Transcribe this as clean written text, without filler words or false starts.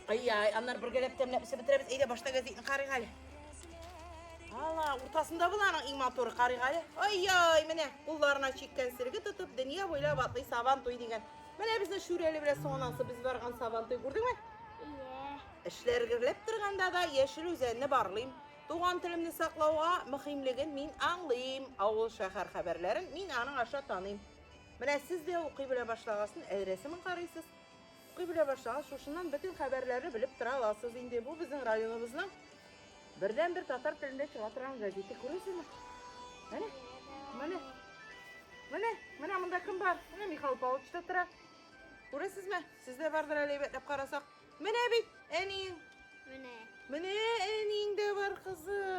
Ай-яй, аннары бергәләп тәмләп эчеп бетерәбез. Әйдә, башта гәзитне карыйк әле. Ала, уртасында була аның иң матуры, карыйк әле. Ай-яй, менә кулларына чиккән сөлге тотып, дөнья буйлап атлый Сабан туй дигән. Менә безнең Шүрәле белән соңыннан соң без барган Сабан туй, күрдеңме? Ие. Эшләр гөрләп торганда да Яшел Үзәнне барлыйм. Туган телемне саклауга мөһимлеген мин аңлыйм. Авыл-шәһәр хәбәрләрен мин аның аша таныйм. Менә сез дә укый белә башлагасын әй рәсемен карыйсыз. Укый белә башлагач, шушыннан бөтен хәбәрләрне белеп тора аласыз инде. Бу безнең районыбызның бердәнбер татар телендә чыга торган газеты. Күрәсезме? Менә, менә. Менә, менә монда кем бар? Менә Михаил Павлович та тора. Күрәсезме? Сездә бардыр әле әйбәтләп карасак. Менә бит әниең. Менә. Менә әниең дә бар, кызым.